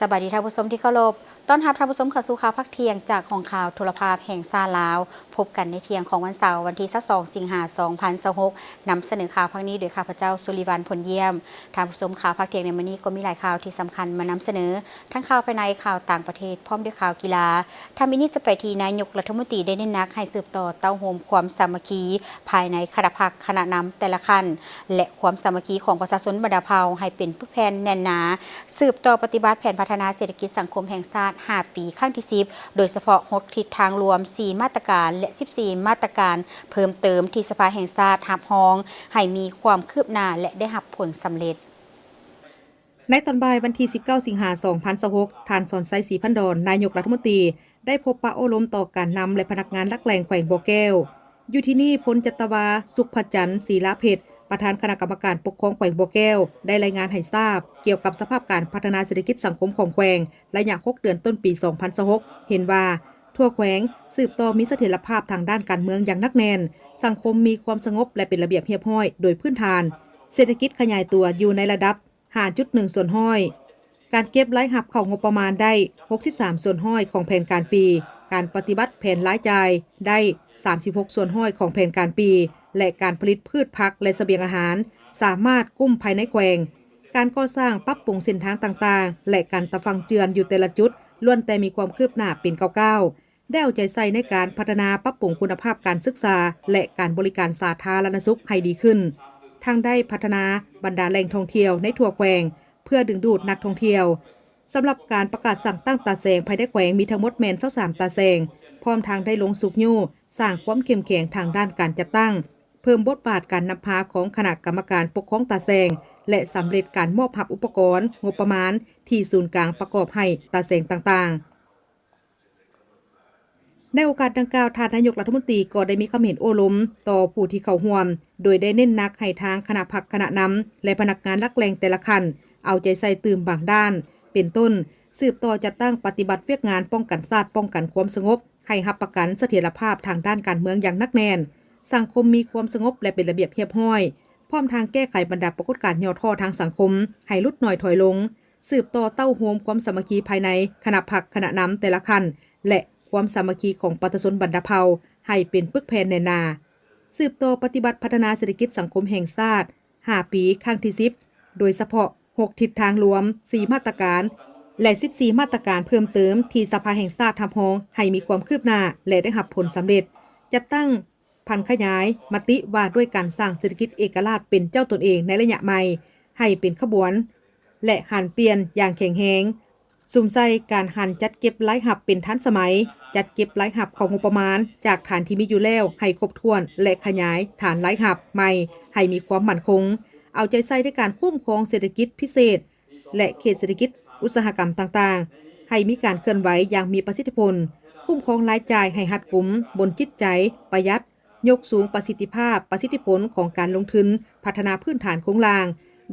ສະບາຍດີທ່ານຜູ້ຊົມທີ່ເຄົາລົບ, ຕ້ອນຮັບທ່ານຜູ້ຊົມເຂົ້າສູ່ຂ່າວພາກທ່ຽງຈາກຫ້ອງຂ່າວໂທລະພາບແຫ່ງຊາດລາວ. ພົບກັນໃນທ່ຽງຂອງວັນເສົາ ວັນທີຊາວສອງ ສິງຫາ ສອງພັນຊາວຫົກ, ນຳສະເໜີຂ່າວພາກນີ້ໂດຍຂ້າພະເຈົ້າ ສຸລິວັນ ພົນຢ້ຽມ. ທ່ານຜູ້ຊົມ, ຂ່າວພາກທ່ຽງໃນມື້ນີ້ກໍມີຫຼາຍຂ່າວທີ່ສຳຄັນມານຳສະເໜີ, ທັງຂ່າວພາຍໃນ, ຂ່າວຕ່າງປະເທດ, ພ້ອມດ້ວຍຂ່າວກິລາ. ຖ້າມີນີ້ຈະໄປທີ່ນາຍົກລັດຖະມົນຕີໄດ້ເນັ້ນໜັກໃຫ້ສືບຕໍ່ເຕົ້າໂຮມຄວາມສາມັກຄີພາຍໃນຄະນະພັກຄະນະນຳແຕ່ລະຂັ້ນ ແລະ ຄວາມສາມັກຄີຂອງປະຊາຊົນບັນດາເຜົ່າໃຫ້ເປັນປຶກແຜ່ນແໜ້ນໜາ, ສືບຕໍ່ປະຕິບັດແຜນພັດທະນາເສດຖະກິດສັງຄົມແຫ່ງຊາດຫ້າປີຄັ້ງທີສິບ ໂດຍສະເພາະຫົກທິດທາງລວມ, ສີ່ມາດຕະການ ແລະ ສິບສີ່ມາດຕະການເພີ່ມເຕີມທີ່ສະພາແຫ່ງຊາດຮັບຮອງ ໃຫ້ມີຄວາມຄືບໜ້າ ແລະ ໄດ້ຮັບຜົນສຳເລັດ. ໃນຕອນບ່າຍວັນທີສິບເກົ້າ ສິງຫາ ສອງພັນຊາວຫົກ, ທ່ານ ສອນໄຊ ສີພັນດອນ ນາຍົກລັດຖະມົນຕີ ໄດ້ພົບປະໂອ້ລົມຕໍ່ການນຳ ແລະ ພະນັກງານຫຼັກແຫຼ່ງແຂວງບໍ່ແກ້ວ. ຢູ່ທີ່ນີ້, ພົນຈັດຕະວາ ສຸກພະຈັນ ສີລາເພັດ ປະທານຄະນະກຳມະການປົກຄອງແຂວງບໍ່ແກ້ວ ໄດ້ລາຍງານໃຫ້ຊາບກ່ຽວກັບສະພາບການພັດທະນາເສດຖະກິດສັງຄົມຂອງແຂວງ ໄລຍະຫົກເດືອນຕົ້ນປີສອງພັນຊາວຫົກ ເຫັນວ່າ ທົ່ວແຂວງສືບຕໍ່ມີສະຖຽນລະພາບທາງດ້ານການເມືອງຢ່າງໜັກແໜ້ນ, ສັງຄົມມີຄວາມສະຫງົບ ແລະ ເປັນລະບຽບຮຽບຮ້ອຍໂດຍພື້ນຖານ, ເສດຖະກິດຂະຫຍາຍຕົວຢູ່ໃນລະດັບ ຫ້າຈຸດໜຶ່ງສ່ວນຮ້ອຍ, ການເກັບລາຍຮັບເຂົ້າງົບປະມານໄດ້ຫົກສິບສາມສ່ວນຮ້ອຍຂອງແຜນການປີ, ການປະຕິບັດແຜນລາຍຈ່າຍໄດ້ສາມສິບຫົກສ່ວນຮ້ອຍຂອງແຜນການປີ ແລະ ການຜະລິດພືດຜັກ ແລະ ສະບຽງອາຫານສາມາດກຸ້ມພາຍໃນແຂວງ, ການກໍ່ສ້າງປັບປຸງເສັ້ນທາງຕ່າງໆ ແລະ ການຕະຝັ່ງເຈື່ອນຢູ່ແຕ່ລະຈຸດ ລ້ວນແຕ່ມີຄວາມຄືບໜ້າເປັນກ້າວໆ. ໄດ້ເອົາໃຈໃສ່ໃນການພັດທະນາປັບປຸງຄຸນນະພາບການສຶກສາ ແລະ ການບໍລິການສາທາລະນະສຸກໃຫ້ດີຂຶ້ນ, ທັງໄດ້ພັດທະນາບັນດາແຫຼ່ງທ່ອງທ່ຽວໃນທົ່ວແຂວງ ເພື່ອດຶງດູດນັກທ່ອງທ່ຽວ. ສຳລັບການປະກາດສັ່ງຕັ້ງຕາແສງພາຍໃນແຂວງມີທັງໝົດແມ່ນຊາວສາມຕາແສງ, ພ້ອມທັງໄດ້ລົງຊຸກຍູ້ສ້າງຄວາມເຂັ້ມແຂງທາງດ້ານການຈັດຕັ້ງ, ເພີ່ມບົດບາດການນຳພາຂອງຄະນະກຳມະການປົກຄອງຕາແສງ ແລະ ສຳເລັດການມອບຮັບອຸປະກອນ, ງົບປະມານທີ່ສູນກາງປະກອບໃຫ້ຕາແສງຕ່າງໆ. ໃນໂອກາດດັ່ງກ່າວ, ທ່ານນາຍົກລັດຖະມົນຕີກໍໄດ້ມີຄຳເຫັນໂອ້ລົມຕໍ່ຜູ້ທີ່ເຂົ້າຮ່ວມ, ໂດຍໄດ້ເນັ້ນໜັກໃຫ້ທາງຄະນະພັກຄະນະນຳ ແລະ ພະນັກງານຫຼັກແຫຼ່ງແຕ່ລະຂັ້ນ ເອົາໃຈໃສ່ຕື່ມບາງດ້ານ, ເປັນຕົ້ນ, ສືບຕໍ່ຈັດຕັ້ງປະຕິບັດວຽກງານປ້ອງກັນຊາດ, ປ້ອງກັນຄວາມສະຫງົບ, ໃຫ້ຮັບປະກັນສະຖຽນລະພາບທາງດ້ານການເມືອງຢ່າງໜັກແໜ້ນ, ສັງຄົມມີຄວາມສະຫງົບ ແລະ ເປັນລະບຽບຮຽບຮ້ອຍ, ພ້ອມທັງແກ້ໄຂບັນດາປາກົດການຫຍໍ້ທໍ້ທາງສັງຄົມໃຫ້ຫຼຸດໜ້ອຍຖອຍລົງ. ສືບຕໍ່ເຕົ້າໂຮມຄວາມສາມັກຄີພາຍໃນຄະນະພັກຄະນະນຳແຕ່ລະຂັ້ນ ແລະ ຄວາມສາມັກຄີຂອງປະຊາຊົນບັນດາເຜົ່າໃຫ້ເປັນປຶກແຜ່ນແໜ້ນໜາ. ສືບຕໍ່ປະຕິບັດພັດທະນາເສດຖະກິດສັງຄົມແຫ່ງຊາດຫ້າປີຄັ້ງທີສິບ ໂດຍສະເພາະຫົກທິດທາງລວມ, ສີ່ມາດຕະການ ແລະ ສິບສີ່ມາດຕະການເພີ່ມເຕີມທີ່ສະພາແຫ່ງຊາດຮັບຮອງໃຫ້ມີຄວາມຄືບໜ້າ ແລະ ໄດ້ຮັບຜົນສຳເລັດ. ຈັດຕັ້ງ ຜັນຂະຫຍາຍມະຕິວ່າດ້ວຍການສ້າງເສດຖະກິດເອກະລາດເປັນເຈົ້າຕົນເອງໃນໄລຍະໃໝ່ ໃຫ້ເປັນຂະບວນ ແລະ ຫັນປ່ຽນຢ່າງແຂງແຮງ, ສຸມໃສ່ການຫັນຈັດເກັບລາຍຮັບເປັນທັນສະໄໝ, ຈັດເກັບລາຍຮັບເຂົ້າງົບປະມານຈາກຖານທີ່ມີຢູ່ແລ້ວໃຫ້ຄົບຖ້ວນ ແລະ ຂະຫຍາຍຖານລາຍຮັບໃໝ່ໃຫ້ມີຄວາມໝັ້ນຄົງ, ເອົາໃຈໃສ່ໃນການຄຸ້ມຄອງເສດຖະກິດພິເສດ ແລະ ເຂດເສດຖະກິດອຸດສາຫະກຳຕ່າງໆ ໃຫ້ມີການເຄື່ອນໄຫວຢ່າງມີປະສິດທິຜົນ, ຄຸ້ມຄອງລາຍຈ່າຍໃຫ້ຮັດກຸມ, ບົນຈິດໃຈ, ປະຢັດ, ຍົກສູງປະສິດທິພາບ, ປະສິດທິຜົນຂອງການລົງທຶນພັດທະນາພື້ນຖານໂຄງລ່າງ,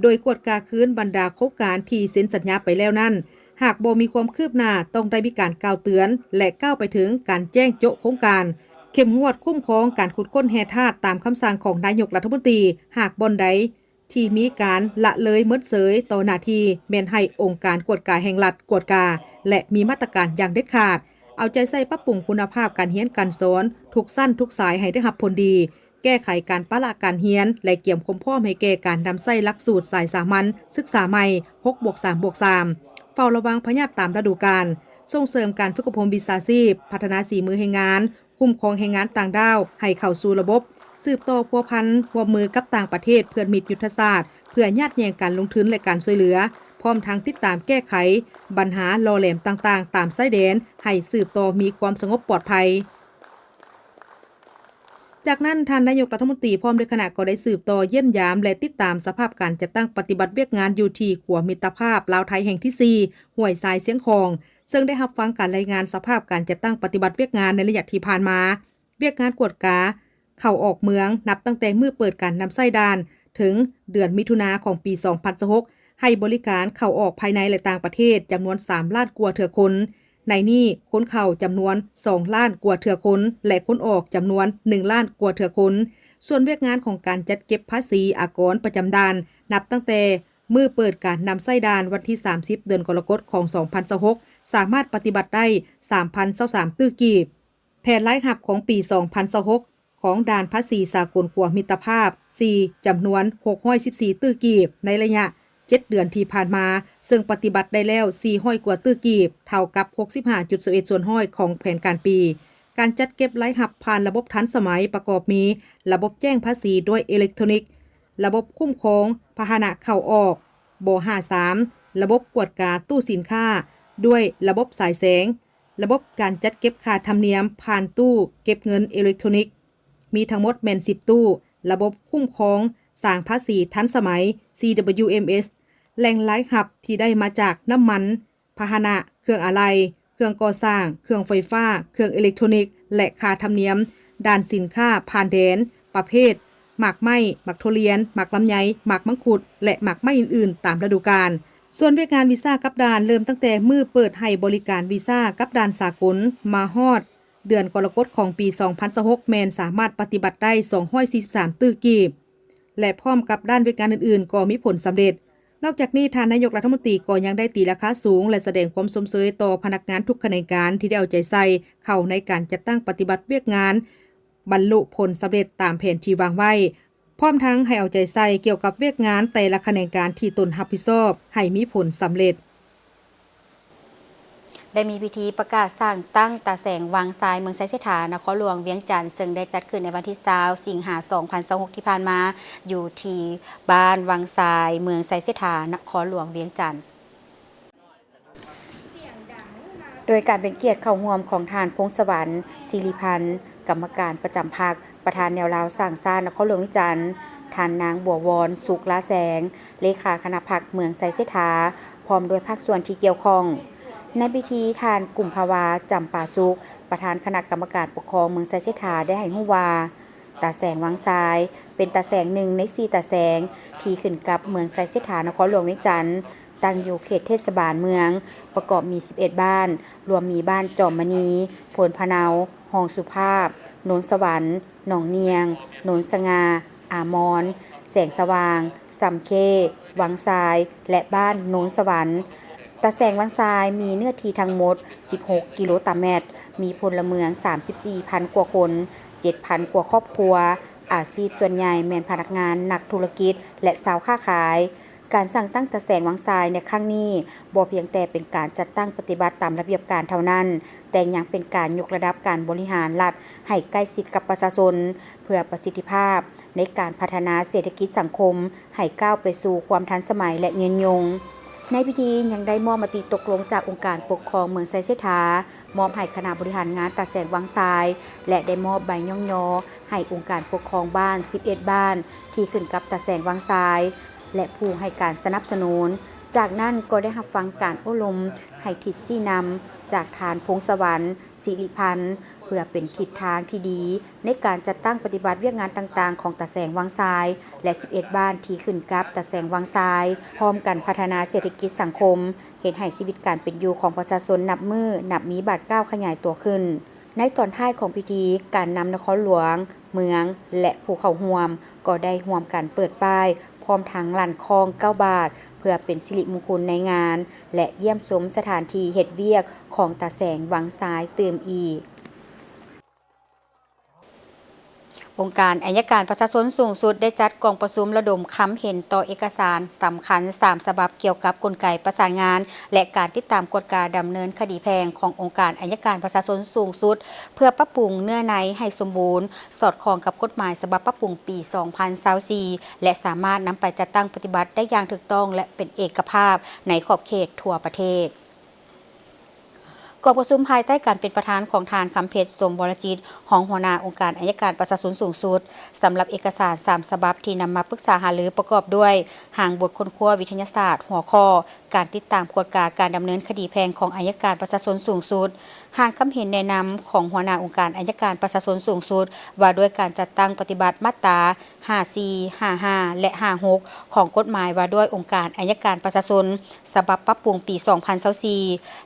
ໂດຍກວດກາຄືນບັນດາໂຄງການທີ່ເຊັນສັນຍາໄປແລ້ວນັ້ນ, ຫາກບໍ່ມີຄວາມຄືບໜ້າ, ຕ້ອງໄດ້ມີການກ່າວເຕືອນ ແລະ ກ່າວໄປເຖິງການແຈ້ງໂຈະໂຄງການ, ເຂັ້ມງວດຄຸ້ມຄອງການຂຸດຄົ້ນແຮ່ທາດຕາມຄຳສັ່ງຂອງນາຍົກລັດຖະມົນຕີ, ຫາກບ່ອນໃດ ທີ່ມີການລະເລີຍເມີນເສີຍຕໍ່ໜ້າທີ່ ແມ່ນໃຫ້ອົງການກວດກາແຫ່ງລັດກວດກາ ແລະ ມີມາດຕະການຢ່າງເດັດຂາດ, ເອົາໃຈໃສ່ປັບປຸງຄຸນນະພາບການຮຽນການສອນທຸກຊັ້ນທຸກສາຍໃຫ້ໄດ້ຮັບຜົນດີ, ແກ້ໄຂການປະລະການຮຽນ ແລະ ກຽມຄວາມພ້ອມໃຫ້ແກ່ການນຳໃຊ້ຫຼັກສູດສາຍສາມັນສຶກສາໃໝ່ ຫົກບວກສາມບວກສາມ, ເຝົ້າລະວັງພະຍາດຕາມລະດູການ, ສົ່ງເສີມການຝຶກອົບຮົມວິຊາຊີບ, ພັດທະນາສີມືແຮງງານ, ຄຸ້ມຄອງແຮງງານຕ່າງດ້າວໃຫ້ເຂົ້າສູ່ລະບົບ, ສືບຕໍ່ພົວພັນຮ່ວມມືກັບຕ່າງປະເທດເພື່ອນມິດຍຸດທະສາດ ເພື່ອຍາດແຍ່ງການລົງທຶນ ແລະ ການຊ່ວຍເຫຼືອ, ພ້ອມທັງຕິດຕາມແກ້ໄຂບັນຫາຫຼໍ່ແຫຼມຕ່າງໆຕາມຊາຍແດນ ໃຫ້ສືບຕໍ່ມີຄວາມສະຫງົບປອດໄພ. ຈາກນັ້ນ, ທ່ານນາຍົກລັດຖະມົນຕີ ພ້ອມດ້ວຍຄະນະ ກໍໄດ້ສືບຕໍ່ຢ້ຽມຢາມ ແລະ ຕິດຕາມສະພາບການຈັດຕັ້ງປະຕິບັດວຽກງານຢູ່ທີ່ຂົວມິດຕະພາບລາວໄທແຫ່ງທີສີ່ ຫ້ວຍຊາຍຊຽງຂອງ, ເຊິ່ງໄດ້ຮັບຟັງການລາຍງານສະພາບການຈັດຕັ້ງປະຕິບັດວຽກງານໃນໄລຍະທີ່ຜ່ານມາ. ວຽກງານກວດກາເຂົ້າອອກເມືອງ ນັບຕັ້ງແຕ່ມື້ເປີດການນຳໃຊ້ດ່ານ ເຖິງເດືອນມິຖຸນາຂອງປີສອງພັນຊາວຫົກ ໃຫ້ບໍລິການເຂົ້າອອກພາຍໃນ ແລະ ຕ່າງປະເທດຈຳນວນສາມລ້ານກວ່າເທື່ອຄົນ, ໃນນີ້ຄົນເຂົ້າຈຳນວນສອງລ້ານກວ່າເທື່ອຄົນ ແລະ ຄົນອອກຈຳນວນໜຶ່ງລ້ານກວ່າເທື່ອຄົນ. ສ່ວນວຽກງານຂອງການຈັດເກັບພາສີອາກອນປະຈຳດ່ານ ນັບຕັ້ງແຕ່ ມື້ເປີດການນຳໃຊ້ດ່ານວັນທີສາມສິບ ເດືອນກໍລະກົດ ຂອງ ສອງພັນຊາວຫົກ ສາມາດປະຕິບັດໄດ້ ສາມພັນຊາວສາມ ຕື້ກີບ. ແຜນລາຍຮັບຂອງປີ ສອງພັນຊາວຫົກ ຂອງດ່ານພາສີສາກົນຂົວມິດຕະພາບ ສີ່ ຈຳນວນ ຫົກຮ້ອຍສິບສີ່ ຕື້ກີບ ໃນໄລຍະ ເຈັດເດືອນທີ່ຜ່ານມາ, ເຊິ່ງປະຕິບັດໄດ້ແລ້ວ ສີ່ຮ້ອຍ ກວ່າຕື້ກີບ, ເທົ່າກັບ ຫົກສິບຫ້າຈຸດຊາວເອັດ ສ່ວນຮ້ອຍຂອງແຜນການປີ. ການຈັດເກັບລາຍຮັບຜ່ານລະບົບທັນສະໄໝ ປະກອບມີ ລະບົບແຈ້ງພາສີດ້ວຍເອເລັກໂທນິກ, ລະບົບຄຸ້ມຄອງພາຫະນະເຂົ້າອອກ ບຫ້າສາມ, ລະບົບກວດກາຕູ້ສິນຄ້າດ້ວຍລະບົບສາຍແສງ, ລະບົບການຈັດເກັບຄ່າທຳນຽມຜ່ານຕູ້ເກັບເງິນເອເລັກໂທນິກ ມີທັງໝົດແມ່ນ ສິບ ຕູ້, ລະບົບຄຸ້ມຄອງສາງພາສີທັນສະໄໝ ຊີດັບເບິນຢູເອັມເອັສ, ແຫຼ່ງລາຍຮັບທີ່ໄດ້ມາຈາກນ້ຳມັນ, ພາຫະນະ, ເຄື່ອງອາໄຫຼ່, ເຄື່ອງກໍ່ສ້າງ, ເຄື່ອງໄຟຟ້າ, ເຄື່ອງເອເລັກໂທນິກ ແລະ ຄ່າທຳນຽມດ່ານສິນຄ້າຜ່ານແດນ ປະເພດ ໝາກໄມ້, ໝາກທຸລຽນ, ໝາກລຳໄຍ, ໝາກມັງຄຸດ ແລະ ໝາກໄມ້ອື່ນໆ ຕາມລະດູການ. ສ່ວນວຽກງານວີຊາກັບດ່ານ ເລີ່ມຕັ້ງແຕ່ມື້ເປີດໃຫ້ບໍລິການວີຊາກັບດ່ານສາກົນ ມາຮອດເດືອນກໍລະກົດຂອງປີ ສອງພັນຊາວຫົກ ແມ່ນສາມາດປະຕິບັດໄດ້ ສອງຮ້ອຍສີ່ສິບສາມ ຕື້ກີບ ແລະ ພ້ອມກັບດ້ານວຽກງານອື່ນໆ ກໍມີຜົນສຳເລັດ. ນອກຈາກນີ້, ທ່ານນາຍົກລັດຖະມົນຕີກໍຍັງໄດ້ຕີລາຄາສູງ ແລະ ສະແດງຄວາມຊົມເຊີຍຕໍ່ພະນັກງານທຸກຂະແໜງການທີ່ໄດ້ເອົາໃຈໃສ່ເຂົ້າໃນການຈັດຕັ້ງປະຕິບັດວຽກງານ ບັນລຸຜົນສຳເລັດຕາມແຜນທີ່ວາງໄວ້, ພ້ອມທັງໃຫ້ເອົາໃຈໃສ່ກ່ຽວກັບວຽກງານແຕ່ລະຂະແໜງການທີ່ຕົນຮັບຜິດຊອບໃຫ້ມີຜົນສຳເລັດ. ໄດ້ມີພິທີປະກາດສ້າງຕັ້ງຕາແສງວັງຊາຍ ເມືອງໄຊເສດຖາ ນະຄອນຫຼວງວຽງຈັນ ເຊິ່ງໄດ້ຈັດຂຶ້ນໃນວັນທີຊາວ ສິງຫາ ສອງພັນຊາວຫົກ ທີ່ຜ່ານມາ ຢູ່ທີ່ບ້ານວັງຊາຍ ເມືອງໄຊເສດຖາ ນະຄອນຫຼວງວຽງຈັນ. ໂດຍການເປັນກຽດເຂົ້າຮ່ວມຂອງທ່ານ ພົງສະຫວັນ ສິລິພັນ ກຳມະການປະຈຳພັກ, ປະທານແນວລາວສ້າງຊາດນະຄອນຫຼວງວຽງຈັນ, ທ່ານນາງ ບົວວອນ ສຸກລາແສງ ເລຂາຄະນະພັກເມືອງໄຊເສດຖາ ພ້ອມດ້ວຍພາກສ່ວນທີ່ກ່ຽວຂ້ອງ. ໃນພິທີ, ທ່ານ ກຸມພະວາ ຈຳປາສຸກ ປະທານຄະນະກຳມະການປົກຄອງເມືອງໄຊເສດຖາ ໄດ້ໃຫ້ຮູ້ວ່າ ຕາແສງວັງຊາຍ ເປັນຕາແສງໜຶ່ງໃນສີ່ຕາແສງທີ່ຂຶ້ນກັບເມືອງໄຊເສດຖາ ນະຄອນຫຼວງວຽງຈັນ, ຕັ້ງຢູ່ເຂດເທດສະບານເມືອງ, ປະກອບມີສິບເອັດບ້ານ, ລວມມີບ້ານຈອມມະນີ, ໂພນພະເນົາ, ຮ່ອງສຸພາບ, ໂນນສະຫວັນ, ໜອງໜ່ຽງ, ໂນນສະຫງ່າ, ອາມອນ, ແສງສະຫວ່າງ, ຊຳເຄ້, ວັງຊາຍ ແລະ ບ້ານໂນນສະຫວັນ. ຕາແສງວັງຊາຍມີເນື້ອທີ່ທັງໝົດສິບຫົກກິໂລຕາແມັດ, ມີພົນລະເມືອງສາມສິບສີ່ພັນກວ່າຄົນ, ເຈັດພັນກວ່າຄອບຄົວ, ອາຊີບສ່ວນໃຫຍ່ແມ່ນພະນັກງານ, ນັກທຸລະກິດ ແລະ ຊາວຄ້າຂາຍ. ການສ້າງຕັ້ງຕາແສງວັງຊາຍໃນຄັ້ງນີ້ ບໍ່ພຽງແຕ່ເປັນການຈັດຕັ້ງປະຕິບັດຕາມລະບຽບການເທົ່ານັ້ນ, ແຕ່ຍັງເປັນການຍົກລະດັບການບໍລິຫານລັດໃຫ້ໃກ້ຊິດກັບປະຊາຊົນ, ເພື່ອປະສິດທິພາບໃນການພັດທະນາເສດຖະກິດສັງຄົມໃຫ້ກ້າວໄປສູ່ຄວາມທັນສະໄໝ ແລະ ຍືນຍົງ. ໃນພິທີຍັງໄດ້ມອບມະຕິຕົກລົງຈາກອົງການປົກຄອງເມືອງໄຊເສດຖາ ມອບໃຫ້ຄະນະບໍລິຫານງານຕາແສງວັງຊາຍ ແລະ ໄດ້ມອບໃບຍ້ອງຍໍໃຫ້ອົງການປົກຄອງບ້ານສິບເອັດບ້ານທີ່ຂຶ້ນກັບຕາແສງວັງຊາຍ ແລະ ຜູ້ໃຫ້ການສະໜັບສະໜູນ. ຈາກນັ້ນກໍໄດ້ຮັບຟັງການໂອ້ລົມໃຫ້ທິດຊີ້ນຳຈາກທ່ານ ພົງສະຫວັນ ສິລິພັນ ເພື່ອເປັນທິດທາງທີ່ດີໃນການຈັດຕັ້ງປະຕິບັດວຽກງານຕ່າງໆຂອງຕາແສງວັງຊາຍ ແລະ ສິບເອັດບ້ານທີ່ຂຶ້ນກັບຕາແສງວັງຊາຍ, ພ້ອມກັນພັດທະນາເສດຖະກິດສັງຄົມ, ເຮັດໃຫ້ຊີວິດການເປັນຢູ່ຂອງປະຊາຊົນນັບມື້ນັບມີບາດກ້າວຂະຫຍາຍຕົວຂຶ້ນ. ໃນຕອນທ້າຍຂອງພິທີ, ການນຳນະຄອນຫຼວງ, ເມືອງ ແລະ ຜູ້ເຂົ້າຮ່ວມ ກໍໄດ້ຮ່ວມກັນເປີດປ້າຍ ພ້ອມທັງລັ່ນຄ້ອງເກົ້າບາດ ເພື່ອເປັນສິລິມຸງຄຸນໃນງານ ແລະ ຢ້ຽມຊົມສະຖານທີ່ເຮັດວຽກຂອງຕາແສງວັງຊາຍຕື່ມອີກ. ອົງການໄອຍະການປະຊາຊົນສູງສຸດ ໄດ້ຈັດກອງປະຊຸມລະດົມຄຳເຫັນຕໍ່ເອກະສານສຳຄັນສາມສະບັບ ກ່ຽວກັບກົນໄກປະສານງານ ແລະ ການຕິດຕາມກວດກາດຳເນີນຄະດີແພ່ງຂອງອົງການໄອຍະການປະຊາຊົນສູງສຸດ ເພື່ອປັບປຸງເນື້ອໃນໃຫ້ສົມບູນ ສອດຄ່ອງກັບກົດໝາຍສະບັບປັບປຸງປີສອງພັນຊາວສີ່ ແລະ ສາມາດນຳໄປຈັດຕັ້ງປະຕິບັດໄດ້ຢ່າງຖືກຕ້ອງ ແລະ ເປັນເອກະພາບໃນຂອບເຂດທົ່ວປະເທດ. ກອງປະຊຸມພາຍໃຕ້ການເປັນປະທານຂອງທ່ານ ຄຳເພັດ ສົມວໍລະຈິດ ຮອງຫົວໜ້າອົງການໄອຍະການປະຊາຊົນສູງສຸດ, ສຳລັບເອກະສານສາມສະບັບທີ່ນຳມາປຶກສາຫາລືປະກອບດ້ວຍ ຮ່າງບົດຄົ້ນຄວ້າວິທະຍາສາດ ຫົວຂໍ້ ການຕິດຕາມກວດກາການດຳເນີນຄະດີແພ່ງຂອງອັຍການປະຊາຊົນສູງສຸດ, ຮ່າງຄຳເຫັນແນະນຳຂອງຫົວໜ້າອົງການອັຍການປະຊາຊົນສູງສຸດ ວ່າດ້ວຍການຈັດຕັ້ງປະຕິບັດມາດຕາ ຫ້າສີ່ ຫ້າຫ້າ ແລະ ຫ້າຫົກ ຂອງກົດໝາຍວ່າດ້ວຍອົງການອັຍການປະຊາຊົນ ສະບັບປັບປຸງປີສອງພັນຊາວສີ່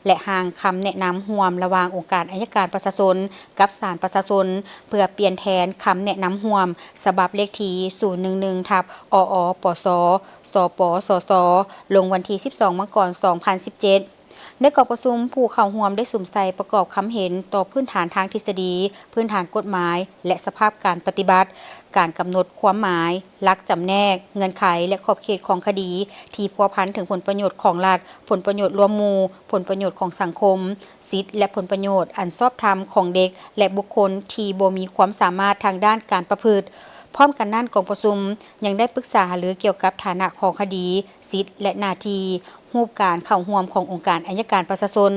ແລະ ຮ່າງຄຳແນະນຳຮ່ວມລະຫວ່າງອົງການອັຍການປະຊາຊົນ ກັບສານປະຊາຊົນ ເພື່ອປ່ຽນແທນຄຳແນະນຳຮ່ວມ ສະບັບເລກທີສູນໜຶ່ງໜຶ່ງ ທັບ ອອປສ ສປສສ ລົງວັນທີສິບສອງ ມັງກອນ ສອງພັນສິບເຈັດ. ໃນກອງປະຊຸມ, ຜູ້ເຂົ້າຮ່ວມໄດ້ສຸມໃສ່ປະກອບຄຳເຫັນຕໍ່ພື້ນຖານທາງທິດສະດີ, ພື້ນຖານກົດໝາຍ ແລະ ສະພາບການປະຕິບັດ, ການກຳນົດຄວາມໝາຍ, ຫຼັກຈຳແນກ, ເງື່ອນໄຂ ແລະ ຂອບເຂດຂອງຄະດີທີ່ພົວພັນເຖິງຜົນປະໂຫຍດຂອງລັດ, ຜົນປະໂຫຍດລວມໝູ່, ຜົນປະໂຫຍດຂອງສັງຄົມ, ສິດ ແລະ ຜົນປະໂຫຍດອັນຊອບທຳຂອງເດັກ ແລະ ບຸກຄົນທີ່ບໍ່ມີຄວາມສາມາດທາງດ້ານການປະພຶດ. ພ້ອມກັນນັ້ນ, ກອງປະຊຸມຍັງໄດ້ປຶກສາຫາລືກ່ຽວກັບຖານະຂອງຄະດີ, ສິດ ແລະ ໜ້າທີ່, ຮູບການເຂົ້າຮ່ວມຂອງອົງການອັຍການປະຊາຊົນ,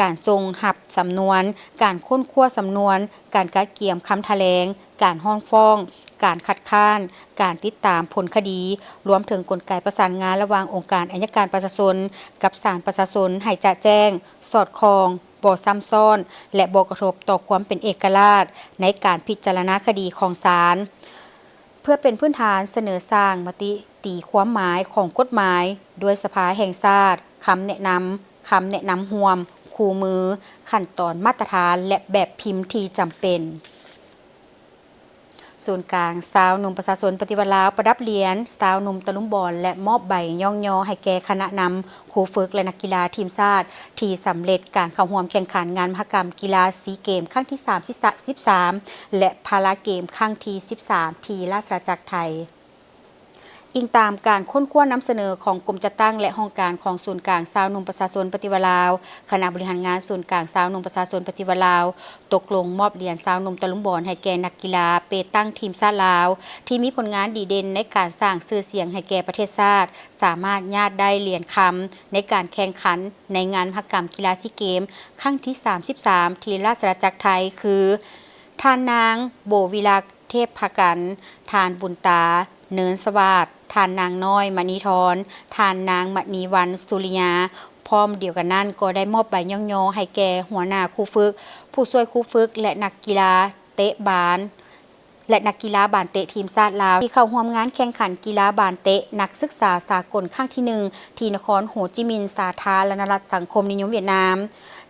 ການສົ່ງຮັບສຳນວນ, ການຄົ້ນຄວ້າສຳນວນ, ການກະກຽມຄຳຖະແຫຼງ, ການຮ້ອງຟ້ອງ, ການຄັດຄ້ານ, ການຕິດຕາມຜົນຄະດີ, ລວມເຖິງກົນໄກປະສານງານລະຫວ່າງອົງການອັຍການປະຊາຊົນກັບສານປະຊາຊົນໃຫ້ຈະແຈ້ງ, ສອດຄ່ອງ, ບໍ່ຊ້ຳຊ້ອນ ແລະ ບໍ່ກະທົບຕໍ່ຄວາມເປັນເອກະລາດໃນການພິຈາລະນາຄະດີຂອງສານ. ເພື່ອເປັນພື້ນຖານສະເໜີສ້າງມະຕິຕີຄວາມໝາຍຂອງກົດໝາຍ ດ້ວຍສະພາແຫ່ງຊາດ, ຄຳແນະນຳ, ຄຳແນະນຳຮ່ວມ, ຄູ່ມື, ຂັ້ນຕອນມາດຕະຖານ ແລະ ແບບພິມທີ່ຈຳເປັນ. ສູນກາງຊາວໜຸ່ມປະຊາຊົນປະຕິວັດລາວ ປະດັບຫຼຽນຊາວໜຸ່ມຕະລຸມບອນ ແລະ ມອບໃບຍ້ອງຍໍໃຫ້ແກ່ຄະນະນຳ, ຄູຝຶກ ແລະ ນັກກິລາທີມຊາດ ທີ່ສຳເລັດການເຂົ້າຮ່ວມແຂ່ງຂັນງານມະຫະກຳກິລາຊີເກມຄັ້ງທີສາມສິບສາມ ແລະ ພາລາເກມຄັ້ງທີສິບສາມ ທີ່ລາຊະອານາຈັກໄທ. ອີງຕາມການຄົ້ນຄວ້ານຳສະເໜີຂອງກົມຈັດຕັ້ງ ແລະ ຫ້ອງການຂອງສູນກາງຊາວໜຸ່ມປະຊາຊົນປະຕິວັດລາວ, ຄະນະບໍລິຫານງານສູນກາງຊາວໜຸ່ມປະຊາຊົນປະຕິວັດລາວ ຕົກລົງມອບຫຼຽນຊາວໜຸ່ມຕະລຸມບອນໃຫ້ແກ່ນັກກິລາເປຕັງທີມຊາດລາວ ທີ່ມີຜົນງານດີເດັ່ນໃນການສ້າງຊື່ສຽງໃຫ້ແກ່ປະເທດຊາດ, ສາມາດຍາດໄດ້ຫຼຽນຄຳໃນການແຂ່ງຂັນໃນງານມະຫະກຳກິລາຊີເກມຄັ້ງທີສາມສິບສາມ ທີ່ລາຊະອານາຈັກໄທ ຄື ທ່ານນາງ ໂບວິລັກ ເທບພະກັນ, ທ່ານ ບຸນຕາ ເນີນສະຫວາດ, ທ່ານນາງນ້ອຍ ມະນີທອນ, ທ່ານນາງ ມະນີວັນ ສຸລິຍາ. ພ້ອມດຽວກັນນັ້ນກໍໄດ້ມອບໃບຍ້ອງຍໍໃຫ້ແກ່ຫົວໜ້າຄູຝຶກ, ຜູ້ຊ່ວຍຄູຝຶກ ແລະ ນັກກິລາເຕະບານ ແລະ ນັກກິລາບານເຕະທີມຊາດລາວ ທີ່ເຂົ້າຮ່ວມງານແຂ່ງຂັນກິລາບານເຕະນັກສຶກສາສາກົນຄັ້ງທີໜຶ່ງ ທີ່ນະຄອນໂຮຈິມິນ ສາທາລະນະລັດສັງຄົມນິຍົມຫວຽດນາມ.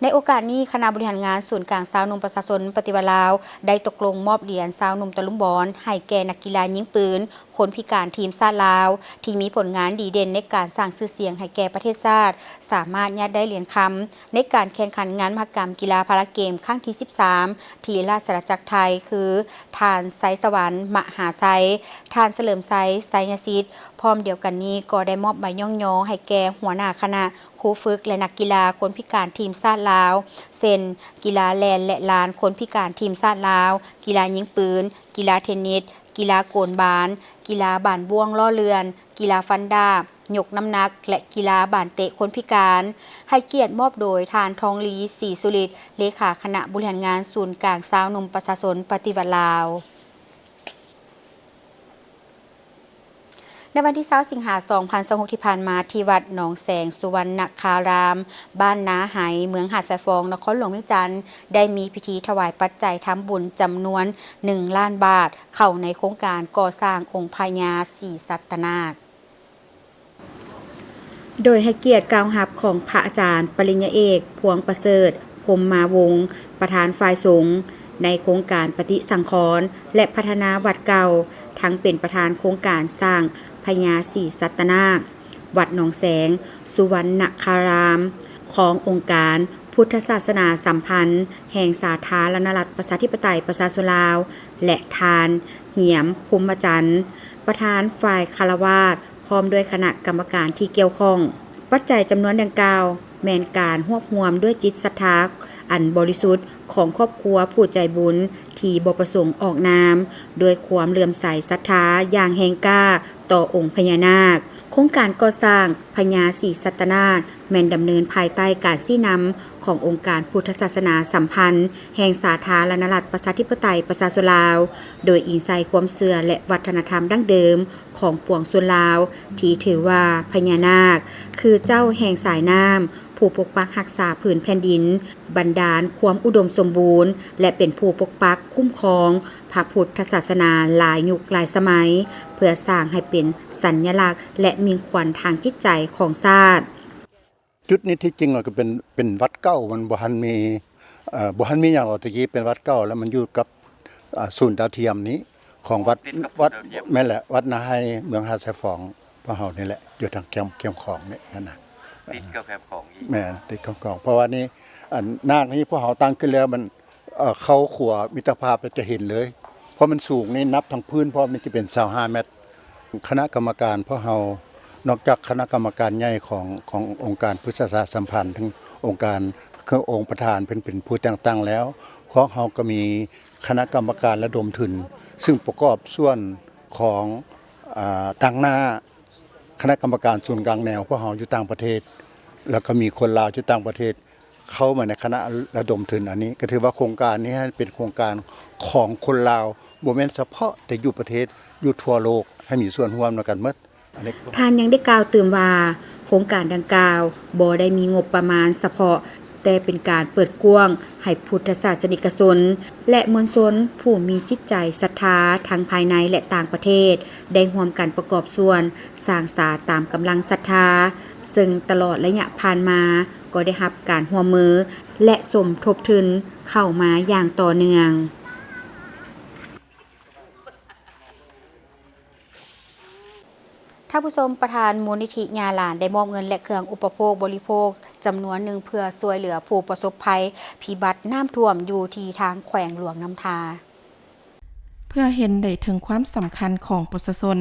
ໃນໂອກາດນີ້, ຄະນະບໍລິຫານງານສູນກາງຊາວໜຸ່ມປະຊາຊົນປະຕິວັດລາວ ໄດ້ຕົກລົງມອບຫຼຽນຊາວໜຸ່ມຕະລຸມບອນໃຫ້ແກ່ນັກກິລາຍິງປືນ ຄົນພິການທີມຊາດລາວ ທີ່ມີຜົນງານດີເດັ່ນໃນການສ້າງຊື່ສຽງໃຫ້ແກ່ປະເທດຊາດ, ສາມາດຍາດໄດ້ຫຼຽນຄຳໃນການແຂ່ງຂັນງານມະຫະກຳກິລາພາລາເກມຄັ້ງທີສິບສາມ ທີ່ລາຊະອານາຈັກໄທ ຄື ທ່ານ ໄຊສະຫວັນ ມະຫາໄຊ, ທ່ານ ສະເຫຼີມໄຊ ໄຊຍະສິດ. ພ້ອມດຽວກັນນີ້ກໍໄດ້ມອບໃບຍ້ອງຍໍໃຫ້ແກ່ຫົວໜ້າຄະນະ, ຄູຝຶກ ແລະ ນັກກິລາຄົນພິການທີມຊາດລາວ ເຊັ່ນ ກິລາແລ່ນ ແລະ ລານຄົນພິການທີມຊາດລາວ, ກິລາຍິງປືນ, ກິລາເທນນິດ, ກິລາໂກນບານ, ກິລາບານບ້ວງລໍ້ເລື່ອນ, ກິລາຟັນດາບ, ຍົກນ້ຳໜັກ ແລະ ກິລາບານເຕະຄົນພິການ, ໃຫ້ກຽດມອບໂດຍທ່ານ ທອງລີ ສີສຸລິດ, ເລຂາຄະນະບໍລິຫານງານສູນກາງຊາວໜຸ່ມປະຊາຊົນປະຕິວັດລາວ. ໃນວັນທີຊາວ ສິງຫາ ສອງພັນຊາວຫົກ ທີ່ຜ່ານມາ, ທີ່ວັດໜອງແສງສຸວັນນະຄາລາມ, ບ້ານນາໄຮ, ເມືອງຫາດຊາຍຟອງ, ນະຄອນຫຼວງວຽງຈັນ, ໄດ້ມີພິທີຖວາຍປັດໄຈທຳບຸນຈຳນວນໜຶ່ງລ້ານບາດ ເຂົ້າໃນໂຄງການກໍ່ສ້າງອົງພະຍາສີສັດຕະນາກ. ໂດຍໃຫ້ກຽດກ່າວຮັບຂອງພະອາຈານປະລິນຍາເອກ ພວງປະເສີດ ພົມມາວົງ ປະທານຝ່າຍສົງ ໃນໂຄງການປະຕິສັງຂອນ ແລະ ພັດທະນາວັດເກົ່າ, ທັງເປັນປະທານໂຄງການສ້າງພະຍາສີສັດຕະນາກ ວັດໜອງແສງ ສຸວັນນະຄາລາມ ຂອງອົງການພຸດທະສາສະໜາສຳພັນແຫ່ງສາທາລະນະລັດປະຊາທິປະໄຕປະຊາຊົນລາວ ແລະ ທ່ານ ຫຽມ ພົມມະຈັນ ປະທານຝ່າຍຄາລະວາດ ພ້ອມດ້ວຍຄະນະກຳມະການທີ່ກ່ຽວຂ້ອງ. ປັດໄຈຈຳນວນດັ່ງກ່າວ ແມ່ນການຮວບຮວມດ້ວຍຈິດສັດທາ ອັນບໍລິສຸດຂອງຄອບຄົວຜູ້ໃຈບຸນທີ່ບໍ່ປະສົງອອກນາມ, ດ້ວຍຄວາມເຫຼື້ອມໃສສັດທາຢ່າງແຮງກ້າຕໍ່ອົງພະຍານາກ. ໂຄງການກໍ່ສ້າງພະຍາສີສັດຕະນາກ ແມ່ນດຳເນີນພາຍໃຕ້ການຊີ້ນຳຂອງອົງການພຸດທະສາສະໜາສຳພັນແຫ່ງສາທາລະນະລັດ ປະຊາທິປະໄຕ ປະຊາຊົນລາວ, ໂດຍອີງໃສ່ຄວາມເຊື່ອ ແລະ ວັດທະນະທຳດັ້ງເດີມຂອງປວງຊົນລາວ ທີ່ຖືວ່າພະຍານາກຄືເຈົ້າແຫ່ງສາຍນ້ຳ, ຜູ້ປົກປັກຮັກສາພື້ນແຜ່ນດິນ, ບັນດານຄວາມອຸດົມສົມບູນ ແລະ ເປັນຜູ້ປົກປັກຄຸ້ມຄອງພະພຸດທະສາສະໜາຫຼາຍຍຸກຫຼາຍສະໄໝ, ເພື່ອສ້າງໃຫ້ເປັນສັນຍະລັກ ແລະ ມິ່ງຂວັນທາງຈິດໃຈຂອງຊາດ. ຈຸດນີ້ທີ່ຈິງກໍເປັນ ເປັນວັດເກົ່າ, ມັນບໍ່ທັນມີ ເອີ ບໍ່ທັນມີຫຍັງດອກ. ແຕ່ກີ້ເປັນວັດເກົ່າ ແລ້ວມັນຢູ່ກັບ ເອີ ສູນດາວທຽມນີ້ ຂອງວັດ ຕິດກັບສູນດາວທຽມ. ວັດ ແມ່ນແຫຼະ ວັດນາໄຮ ເມືອງຫາດຊາຍຟອງ ພວກເຮົານີ້ແຫຼະ ຢູ່ທາງແຄມ ແຄມຂອງນີ້ ນັ້ນນະ. ຕິດກັບແຄມຂອງອີກ. ແມ່ນ ຕິດແຄມຂອງ. ເພາະວ່ານີ້ ອັນ ນາກນີ້ພວກເຮົາຕັ້ງຂຶ້ນແລ້ວ ມັນ ເອີ ເຂົ້າຂົວມິດຕະພາບ ແລ້ວຈະເຫັນເລີຍ. ເພາະມັນສູງນີ້ ນັບທັງພື້ນພ້ອມນີ້ຈະເປັນຊາວຫ້າແມັດ. ຄະນະກຳມະການພວກເຮົາ ນອກຈາກຄະນະກຳມະການໃຫຍ່ຂອງ ຂອງອົງການພຶດສະສາສຳພັນ ເຖິງອົງການ ຄືອົງປະທານເພິ່ນເປັນຜູ້ແຕ່ງຕັ້ງແລ້ວ, ພວກເຮົາກໍມີຄະນະກຳມະການລະດົມທຶນ ຊຶ່ງປະກອບສ່ວນຂອງ ອາ ຕາງໜ້າຄະນະກຳມະການສູນກາງແນວພວກເຮົາຢູ່ຕ່າງປະເທດ, ແລ້ວກໍມີຄົນລາວຢູ່ຕ່າງປະເທດ ເຂົ້າມາໃນຄະນະລະດົມທຶນອັນນີ້ ກໍຖືວ່າໂຄງການນີ້ເປັນໂຄງການຂອງຄົນລາວ, ບໍ່ແມ່ນສະເພາະແຕ່ຢູ່ປະເທດ, ຢູ່ທົ່ວໂລກ ໃຫ້ມີສ່ວນຮ່ວມນຳກັນໝົດ. ທ່ານຍັງໄດ້ກ່າວຕື່ມວ່າ ໂຄງການດັ່ງກ່າວບໍ່ໄດ້ມີງົບປະມານສະເພາະ, ແຕ່ເປັນການເປີດກວ້າງໃຫ້ພຸດທະສາສະນິກະຊົນ ແລະ ມວນຊົນຜູ້ມີຈິດໃຈສັດທາທັງພາຍໃນ ແລະ ຕ່າງປະເທດ ໄດ້ຮ່ວມກັນປະກອບສ່ວນສ້າງສາຕາມກຳລັງສັດທາ, ເຊິ່ງຕະຫຼອດໄລຍະຜ່ານມາ ກໍໄດ້ຮັບການຮ່ວມມື ແລະ ສົມທົບທຶນເຂົ້າມາຢ່າງຕໍ່ເນື່ອງ. ທ່ານຜູ້ຊົມ, ປະທານມູນນິທິຍ່າຫຼານ ໄດ້ມອບເງິນ ແລະ ເຄື່ອງອຸປະໂພກບໍລິໂພກຈຳນວນໜຶ່ງ ເພື່ອຊ່ວຍເຫຼືອຜູ້ປະສົບໄພພິບັດນ້ຳຖ້ວມຢູ່ທີ່ທາງແຂວງຫຼວງນ້ຳທາ. ເພື່ອເຫັນໄດ້ເຖິງຄວາມສຳຄັນຂອງປະຊາຊົນ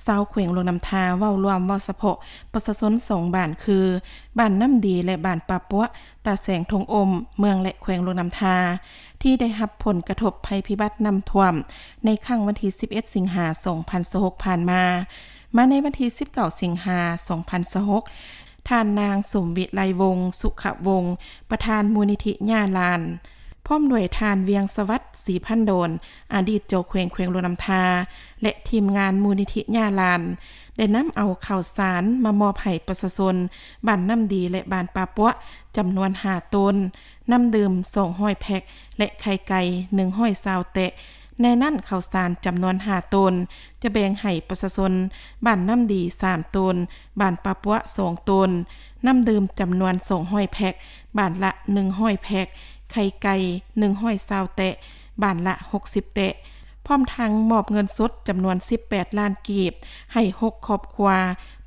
ຊາວແຂວງຫຼວງນ້ຳທາ ເວົ້າລວມ ເວົ້າສະເພາະປະຊາຊົນສອງບ້ານຄື ບ້ານນ້ຳດີ ແລະ ບ້ານປ່າປົວະ ຕາແສງ ທົ່ງອົມ ເມືອງ ແລະ ແຂວງຫຼວງນ້ຳທາ ທີ່ໄດ້ຮັບຜົນກະທົບໄພພິບັດນ້ຳຖ້ວມ ໃນຄັ້ງວັນທີສິບເອັດ ສິງຫາ ສອງພັນຊາວຫົກ ຜ່ານມາ. ມາໃນວັນທີສິບເກົ້າ ສິງຫາ ສອງພັນຊາວຫົກ ທ່ານນາງ ສົມວິໄລວົງ ສຸຂະວົງ ປະທານມູນນິທິຍ່າຫຼານ ພ້ອມດ້ວຍທ່ານ ວຽງສະຫວັດ ສີພັນດອນ ອະດີດເຈົ້າແຂວງແຂວງຫຼວງນ້ຳທາ ແລະ ທີມງານມູນນິທິຍ່າຫຼານ ໄດ້ນຳເອົາເຂົ້າສານມາມອບໃຫ້ປະຊາຊົນບ້ານນ້ຳດີ ແລະ ບ້ານປ່າປົວະ ຈຳນວນຫ້າໂຕນ, ນ້ຳດື່ມສອງຮ້ອຍແພັກ ແລະ ໄຂ່ໄກ່ໜຶ່ງຮ້ອຍຊາວແຕະ. ໃນນັ້ນເຂົ້າສານຈຳນວນຫ້າໂຕນ ຈະແບ່ງໃຫ້ປະຊາຊົນບ້ານນ້ຳດີສາມໂຕນ, ບ້ານປ່າປົວະສອງໂຕນ, ນ້ຳດື່ມຈຳນວນສອງຮ້ອຍແພັກ, ບ້ານລະໜຶ່ງຮ້ອຍແພັກ, ໄຂ່ໄກ່ໜຶ່ງຮ້ອຍຊາວແຕະ, ບ້ານລະຫົກສິບແຕະ. ພ້ອມທັງມອບເງິນສົດຈຳນວນສິບແປດລ້ານກີບ ໃຫ້ຫົກຄອບຄົວ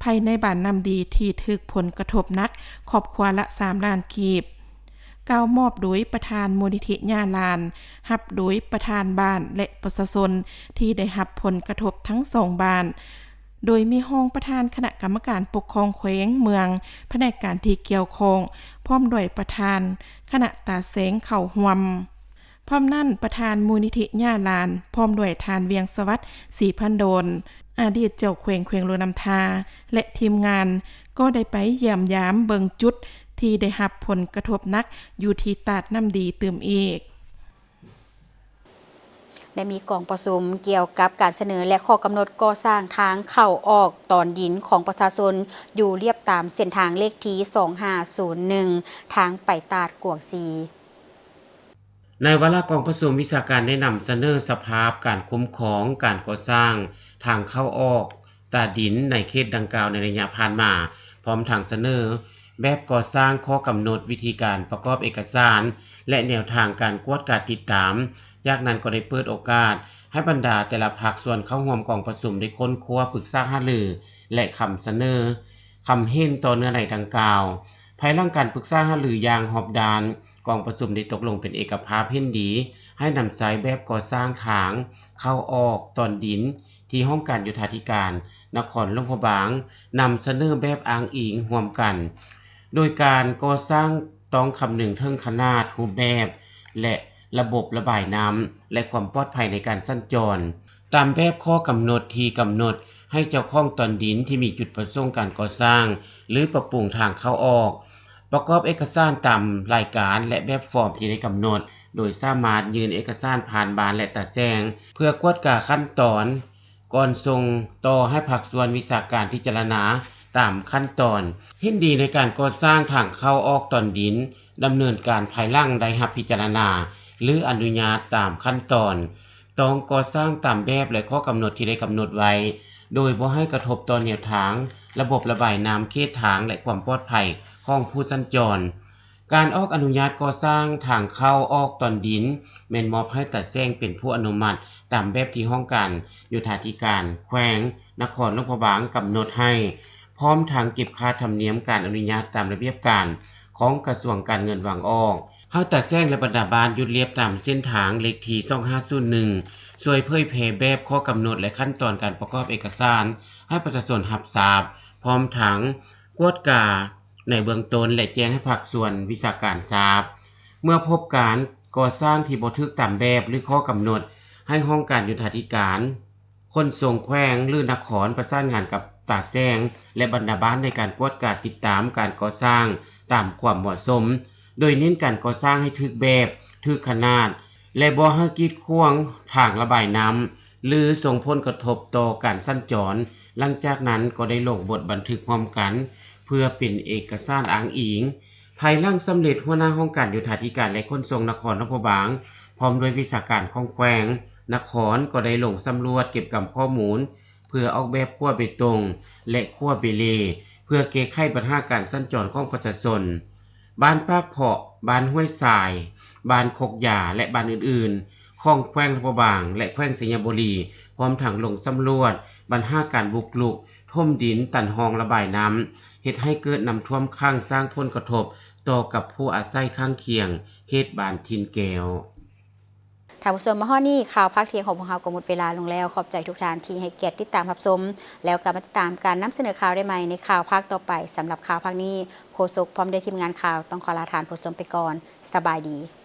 ພາຍໃນບ້ານນ້ຳດີທີ່ຖືກຜົນກະທົບໜັກ, ຄອບຄົວລະສາມລ້ານກີບ. ກ່າວມອບໂດຍປະທານມູນນິທິຍ່າຫຼານ, ຮັບໂດຍປະທານບ້ານ ແລະ ປະຊາຊົນທີ່ໄດ້ຮັບຜົນກະທົບທັງສອງບ້ານ, ໂດຍມີຮອງປະທານຄະນະກຳມະການປົກຄອງແຂວງເມືອງ, ພະແນກການທີ່ກ່ຽວຂ້ອງ, ພ້ອມດ້ວຍປະທານຄະນະຕາແສງເຂົ້າຮ່ວມ. ພ້ອມນັ້ນ, ປະທານມູນນິທິຍ່າຫຼານ ພ້ອມດ້ວຍທ່ານ ວຽງສະຫວັດ ສີພັນດອນ ອະດີດເຈົ້າແຂວງແຂວງຫຼວງນ້ຳທາ ແລະ ທີມງານ ກໍໄດ້ໄປຢ້ຽມຢາມເບິ່ງຈຸດທີ່ໄດ້ຮັບຜົນກະທົບໜັກຢູ່ທີ່ຕາດນ້ຳດີຕື່ມອີກ. ໄດ້ມີກອງປະຊຸມກ່ຽວກັບການສະເໜີ ແລະ ຂໍ້ກຳນົດກໍ່ສ້າງທາງເຂົ້າອອກຕອນດິນຂອງປະຊາຊົນຢູ່ລຽບຕາມເສັ້ນທາງເລກທີສອງຫ້າສູນໜຶ່ງ ທາງໄປຕາດກວາງຊີ. ໃນວາລະກອງປະຊຸມວິຊາການໄດ້ນຳສະເໜີສະພາບການຄຸ້ມຄອງການກໍ່ສ້າງທາງເຂົ້າອອກຕາດິນໃນເຂດດັ່ງກ່າວໃນໄລຍະຜ່ານມາ, ພ້ອມທັງສະເໜີແບບກໍ່ສ້າງ, ຂໍ້ກຳນົດ, ວິທີການປະກອບເອກະສານ ແລະ ແນວທາງການກວດກາຕິດຕາມ. ຈາກນັ້ນກໍໄດ້ເປີດໂອກາດໃຫ້ບັນດາແຕ່ລະພາກສ່ວນເຂົ້າຮ່ວມກອງປະຊຸມໄດ້ຄົ້ນຄວ້າ, ປຶກສາຫາລື ແລະ ຄຳສະເໜີ, ຄຳເຫັນຕໍ່ເນື້ອໃນດັ່ງກ່າວ. ພາຍຫຼັງການປຶກສາຫາລືຢ່າງຮອບດ້ານ, ກອງປະຊຸມໄດ້ຕົກລົງເປັນເອກະພາບເຫັນດີໃຫ້ນຳໃຊ້ແບບກໍ່ສ້າງທາງເຂົ້າອອກຕອນດິນທີ່ຫ້ອງການໂຍທາທິການນະຄອນຫຼວງພະບາງນຳສະເໜີແບບອ້າງອີງຮ່ວມກັນ, ໂດຍການກໍ່ສ້າງ ຕ້ອງຄຳນຶງເຖິງຂະໜາດ, ຮູບແບບ ແລະ ລະບົບລະບາຍນ້ຳ ແລະ ຄວາມປອດໄພໃນການສັນຈອນ. ຕາມແບບຂໍ້ກຳນົດທີ່ກຳນົດໃຫ້ເຈົ້າຂອງຕອນດິນທີ່ມີຈຸດປະສົງການກໍ່ສ້າງ ຫຼື ປັບປຸງທາງເຂົ້າອອກ ປະກອບເອກະສານຕາມລາຍການ ແລະ ແບບຟອມທີ່ໄດ້ກຳນົດ, ໂດຍສາມາດຍື່ນເອກະສານຜ່ານບ້ານ ແລະ ຕາແສງ ເພື່ອກວດກາຂັ້ນຕອນ ກ່ອນສົ່ງຕໍ່ໃຫ້ພາກສ່ວນວິຊາການພິຈາລະນາຕາມຂັ້ນຕອນ. ເຫັນດີໃນການກໍ່ສ້າງທາງເຂົ້າອອກຕອນດິນ ດຳເນີນການພາຍຫຼັງໄດ້ຮັບພິຈາລະນາ ຫຼື ອະນຸຍາດຕາມຂັ້ນຕອນ. ຕ້ອງກໍ່ສ້າງຕາມແບບ ແລະ ຂໍ້ກຳນົດທີ່ໄດ້ກຳນົດໄວ້ ໂດຍບໍ່ໃຫ້ກະທົບຕໍ່ແນວທາງ, ລະບົບລະບາຍນ້ຳ, ເຂດທາງ ແລະ ຄວາມປອດໄພຂອງຜູ້ສັນຈອນ. ການອອກອະນຸຍາດກໍ່ສ້າງທາງເຂົ້າອອກຕອນດິນ ແມ່ນມອບໃຫ້ຕາແສງເປັນຜູ້ອະນຸມັດ ຕາມແບບທີ່ຫ້ອງການໂຍທາທິການແຂວງນະຄອນຫຼວງພະບາງກຳນົດໃຫ້, ພ້ອມທັງເກັບຄ່າທຳນຽມການອະນຸຍາດຕາມລະບຽບການຂອງກະຊວງການເງິນວາງອອກ. ໃຫ້ຕາແສງ ແລະ ບັນດາບ້ານຢຸດລຽບຕາມເສັ້ນທາງເລກທີສອງຫ້າສູນໜຶ່ງ ຊ່ວຍເຜີຍແຜ່ແບບ, ຂໍ້ກຳນົດ ແລະ ຂັ້ນຕອນການປະກອບເອກະສານໃຫ້ປະຊາຊົນຮັບຊາບ, ພ້ອມທັງກວດກາໃນເບື້ອງຕົ້ນ ແລະ ແຈ້ງໃຫ້ພາກສ່ວນວິຊາການຊາບ. ເມື່ອພົບການກໍ່ສ້າງທີ່ບໍ່ຖືກຕາມແບບ ຫຼື ຂໍ້ກຳນົດ, ໃຫ້ຫ້ອງການໂຍທາທິການ ຂົນສົ່ງແຂວງ ຫຼື ນະຄອນ ປະສານງານກັບຕາແສງ ແລະ ບັນດາບ້ານໃນການກວດກາຕິດຕາມການກໍ່ສ້າງຕາມຄວາມເໝາະສົມ, ໂດຍເນັ້ນການກໍ່ສ້າງໃຫ້ຖືກແບບ, ຖືກຂະໜາດ ແລະ ບໍ່ໃຫ້ກີດຂວາງທາງລະບາຍນ້ຳ ຫຼື ສົ່ງຜົນກະທົບຕໍ່ການສັນຈອນ. ຫຼັງຈາກນັ້ນກໍໄດ້ລົງບົດບັນທຶກຮ່ວມກັນ ເພື່ອເປັນເອກະສານອ້າງອີງ. ພາຍຫຼັງສຳເລັດ, ຫົວໜ້າຫ້ອງການໂຍທາທິການ ແລະ ຂົນສົ່ງນະຄອນຫຼວງພະບາງ ພ້ອມດ້ວຍວິຊາການຂອງແຂວງ, ນະຄອນ ກໍໄດ້ລົງສຳຫຼວດເກັບກຳຂໍ້ມູນ ເພື່ອອອກແບບຂົວເບຕົງ ແລະ ຂົວເບເລ ເພື່ອແກ້ໄຂບັນຫາການສັນຈອນຂອງປະຊາຊົນ. ບ້ານປາກເພາະ, ບ້ານຫ້ວຍຊາຍ, ບ້ານຄົກຢາ ແລະ ບ້ານອື່ນໆ ຂອງແຂວງຫຼວງພະບາງ ແລະ ແຂວງໄຊຍະບູລີ, ພ້ອມທັງລົງສຳຫຼວດບັນຫາການບຸກລຸກຖົມດິນຕັນຮ່ອງລະບາຍນ້ຳ, ເຮັດໃຫ້ເກີດນ້ຳຖ້ວມຂັງ, ສ້າງຜົນກະທົບຕໍ່ກັບຜູ້ອາໄສຂ້າງຄຽງເຂດບ້ານຖິ່ນແກ້ວ. ທ່ານຜູ້ຊົມ, ມາຮອດນີ້ ຂ່າວພາກທ່ຽງຂອງພວກເຮົາກໍໝົດເວລາລົງແລ້ວ. ຂອບໃຈທຸກທ່ານທີ່ໃຫ້ກຽດຕິດຕາມຮັບຊົມ, ແລ້ວກັບມາຕິດຕາມການນຳສະເໜີຂ່າວໄດ້ໃໝ່ໃນຂ່າວພາກຕໍ່ໄປ. ສຳລັບຂ່າວພາກນີ້, ໂຄສົກພ້ອມດ້ວຍທີມງານຂ່າວ ຕ້ອງຂໍລາທ່ານຜູ້ຊົມໄປກ່ອນ. ສະບາຍດີ.